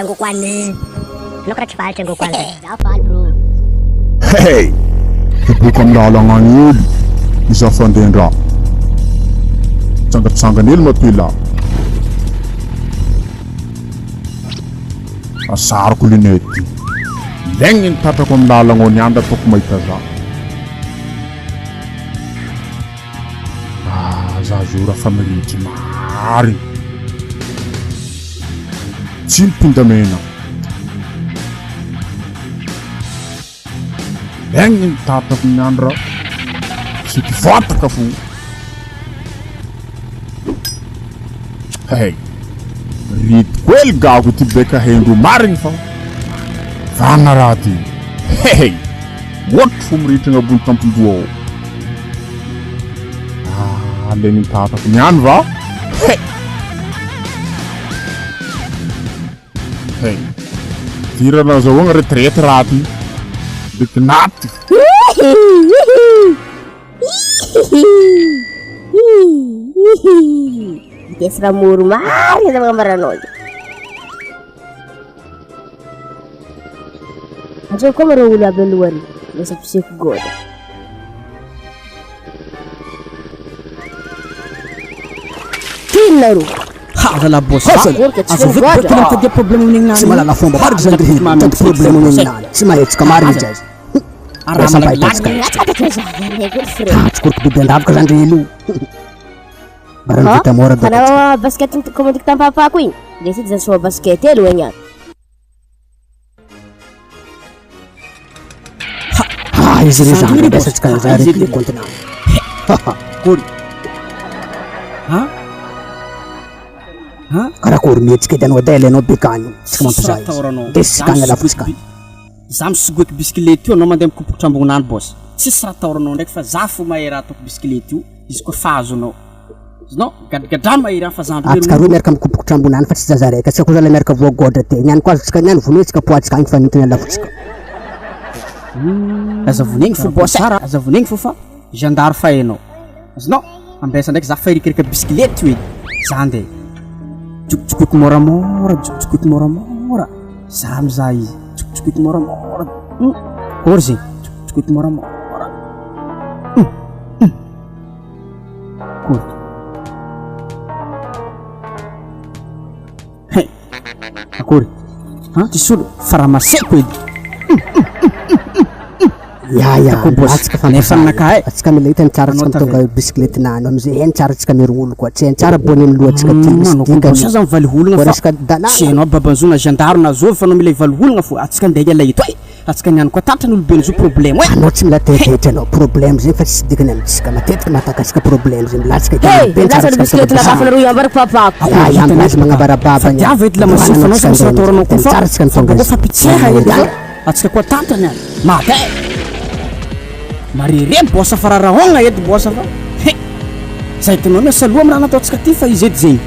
Tsangokoany. Anao karaha tsy faly Tsangokoany zay. Zaho faly bro. Hey! Hiboaka amin'ny lalagna agny hely izaho fandehan-draha. Mitsangatsangana hely mapela. Asariko lunette. Ilaigny ny tratrako amin'ny lalagna ao niany raha ataoko mahita za. Ah, za zo raha fa mirehitry marigny. Tsy mipindamena. Ilaigny ny tratrako niany raha tsy mpivantaka fo. Hey, reto hely gago ty beka hendro marigny fa vagna raha ty. Hey, ohatry fo mirehitra agnabony tampon-doha ao. Ah, le nitatako niany va? Hey. Hey. Dirana azahoagna retraite raha ty. Bekinaty. Vitesse ramoro marina zava ambaranao io. Antsika koa mareo olo aby alohany lasa fiseko goda. Tianareo. Ha zala boss. Aza Aza goda. mitady problème amin'igny Tsy mahalala fomba marina zany ry mitady problème amin'igny tsy mahetsika marina izy azy. Raha Sampahitantsika. Tsikoriko biby andavaka zany ry elo. Barano vita mora doko. Fanao basket commandiko tampapako igny. De sity zany soa basket elo egny aby. Ah izy ry zany andraisantsika an'izay ry le continent. Kory. Ha? Ha? Karakory mihetsika edy anao edy alainao bekany io. Tsika mampizaha izy. Tsaoranao. Ndesitsika agny alafotsika. Za misogoeky bisikilety io anao mandeha mikopokotro ambonany boss. Tsisy raha ataoranao ndraiky fa za fo mahay raha ataoko bisikilety io izy koa fa azonao. Azonao? Gadragadra mahay raha fa za Atsika roa miaraka mikopokotro ambonany fa tsy zaza raika. Atsika koa zalahy miaraka voagodra te. Niany koa azotsika niany vonointsika poatsika agny fa nintiny alafotsika. Aza vonegny fo boss e. Aza vonegny fo fa gendarme fa hainao. Azonao? Ambesa ndraiky za fa irikirika bisikilety io edy. Za andeha. Jokojokoiko moramora, jokojokoiko moramora. Za mizaha izy. Jokojokoiko moramora. Hmm. Akory zegny? Jokojokoiko moramora. Hmm. Hmm. Akory. Hey. Akory. Ha? Ty solo fa raha maseko edy. Ya ya, Tako boss. atsika fa Nefa ninakahy e. Atsika mila hitany tsara Anao atsika tavela. mitonga bisikilety nano amizay hainy tsara atsika miroolo koa. Tsy hainy tsara bony amin'ny lohantsika ty misy Anao koa dingany. boss aza mivaly ologna Koa fa resaka dalàna. tsy hainao babanzo na gendarme na zovy fa anao mila hivaly ologna fo atsika andeha hiala eto e. Atsika niany koa tratran'ny olobe zo problème e. Anao tsy mila taitaitra anao problème zegny fa tsisy dikany amintsika matetiky mahatakasika problème zegny milatsaka Hey, be lasa ny bisikilety nakafanareo io ambarako papako. Ya ya milaza magnabarababa ny. Fadiava edy lamasina fa anao tsy misy raha ataoranao koa fa Tsara tsika ny fa tonga boko izy. fa pitseha edy fa atsika koa tantany any. Maty e. Marere boss fa rarahogna edy boss fa he. Zay hitanao miasa loha amin'ny raha nataontsika ty fa izy edy zegny.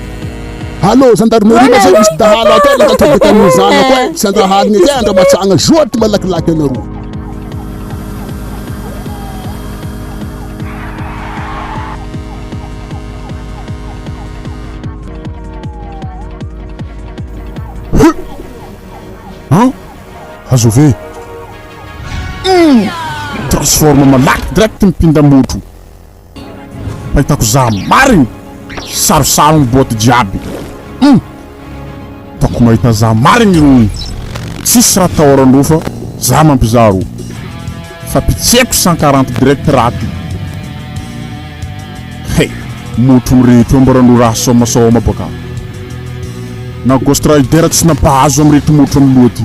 Allô, gendarmerie ma zay misy dahalo ato e, laka tonga tamin'ny zanako e, tsy andraharigny ety andramatsagna joty malakilaky anareo. Hein? Azove. Mm. Transforme malaky direct mipinda motro. Fahitako za marigny sarosarogny boaty jiaby. Hum. Ataoko mahita za marigny rony. Tsisy raha atahorandreo fa za mampizaha ro. Fa pitseko 140 direct raha ty. Hey, motro mireto ambarandreo raha sômasôma baka. Na Ghost Rider tsy nampahazo amin'ireto motro amin'ny loha ty.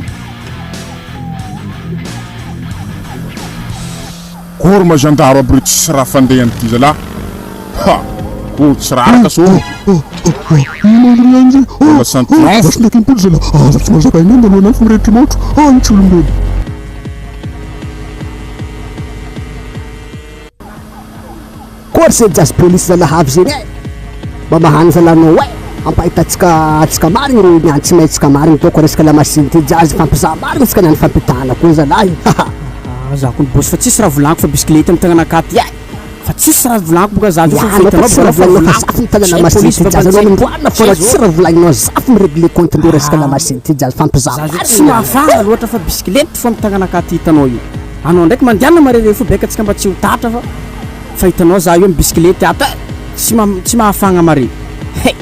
Akory ma gendarme aby reo tsisy raha fandehany ty zalah ha akory tsy raraka so mbola sentence Akory se jazz police zalahy avy zegny e. Mba mahagny zalanao e. Ampahitantsika antsika marigny reo niany tsy mahay marigny tô ko resaka lamasiny ty jazz fampizaha marigny antsika niany fampitana koa zalahy. Ah, za koa boss fa tsisy raha volaniko fa bisikilety amy tagnana akaty e. Fa tsisy raha volagniko boka za zao Ya, fa anao hitanao fa tsy raha boka volagninao fa volagniko. zafy mitana Tsy la machine polisy ty jazz babantsaigny. anao mimboarina fô raha Zay tsy raha volagninao zafy mi-régler compte-ndreo resaka la machine ty jazz fampizaha Za zao marigny tsy mahafana loatra fa bisikilety fô mitagnana ty hitanao io. Anao ndraiky mandiana marere fo beka antsika mba tsy ho tatra fa fa hitanao za io amy bisikilety ato e. Tsy ma- tsy mahafagna mare. He!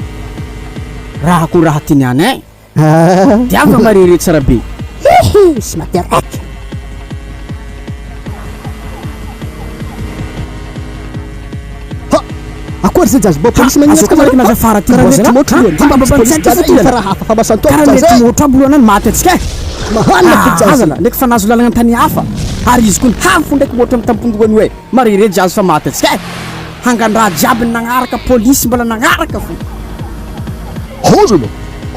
Raha ko raha ty niany e. Diava marere tsara be. Hihi, sy materaka. Ha! Akory zay jazz, mbô polisy magnino Azo koa mariky naza fara ty Karaha boss mety la. motro io. Ha, mba mba Polisy mba jazz mba io fa raha hafa fa masantoka Karaha jazz mety e. motro aby aloha maty antsika e. Mahanina ty Ah, jazz. azala, ndraiky fa nahazo lalagna an-tany hafa. Ary izy koa hafo ndraiky motro amy tampon-dohany io e. Marere jazz fa maty antsika e. Hangan-draha jiaby nagnaraka polisy mbola nagnaraka fo. Hazana!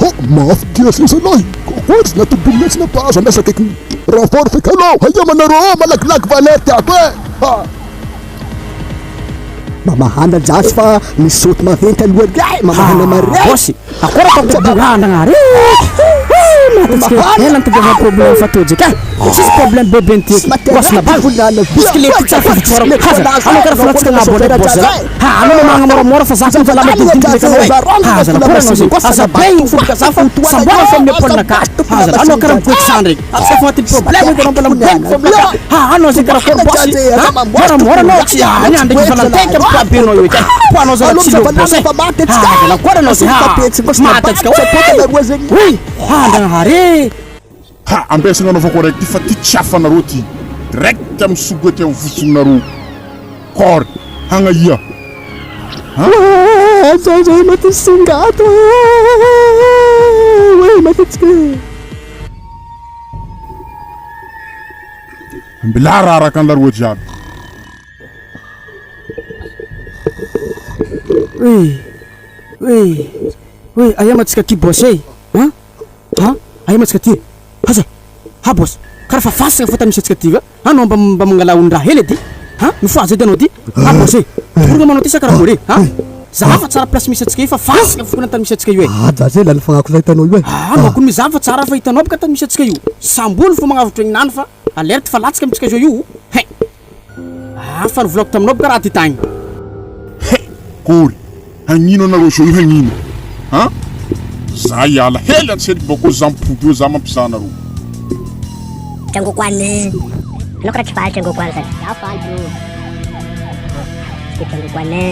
Ha! Mafy dia sy zalahy! Kokory na tobile tsy nampahazo andrasa akaiky renfort feky alou! Haia manareo malakilaky va alerte ato e! Ha! Mamahana jazz fa misy saoty maventy alohan'ny e, mamahana mare. Boss, akôry ataoko borandagna re. Maty ela nitadiavana problème fa tojo ka. Tsisy problème bebe ny tiako. Boss na bal. Bisikilety tsara fa votsora. Haza, anao karaha fanatsika gnabo ndraiky boss zala. Ha, anao mamagna moramora fa za fa lama dididiny ndraiky anao e. Haza, akôry anao zegny. Aza be igny fo za fa samboana fo amin'ny épaule-naka. Haza, anao karaha migoeky sa ndraiky. Atsika fo agnatin'ny problème eky anao mbola migoeky fo aminaka. Ha, anao zegny karakôry boss. Ha, moramora anao tsy any ndraiky efa nanteky amin'ny poids-benao io eky. Poids-nao zala tsy leo boss e. Haza, akôry anao zegny. Ha, maty antsika. Oy! Andragnahary e! Ha! Ambesagna anaovako araiky ty fa ty tsy hafanareo ty. Direct amy sogo aty amy votsognareo. Kôry, hagnaia. Ha? Zay zay maty singato. Oe maty antsika. Mbilà raraka anlaroa jiaby. Oy! Oy! Oy! Aia ma antsika ty boss e? Ha? Ha? Aia ma antsika ty e? Aza! Ha boss! Karaha fa fasagna fô tany misy antsika ty va? Anao mba mba mangala olon-draha hely edy? Ha? Mifohaza edy anao ty? Ha boss e! Dorogna manao ty sa karakôry e? Ha? Zaha fa tsara place misy antsika io fa fasagna fokona tany misy antsika io e! Ah jazz e, lany fagnako zay hitanao io e. Ah, anao kony mizaha fa tsara fa hitanao bôka tany misy antsika io. Samboly fô magnavotra igny fa alerte fa latsaka amintsika zao io. Hein! Ah, fa nivolako taminao boka raha ty tagny. He! Kôry, hagnino anareo zao io hagnino? Han? Za hiala hely antsendriky bakô za mipody eo za mampizaha anareo. Django Kwane. Anao karaha tsy faly Django Kwane zany. Za faly bro. Django Kwane.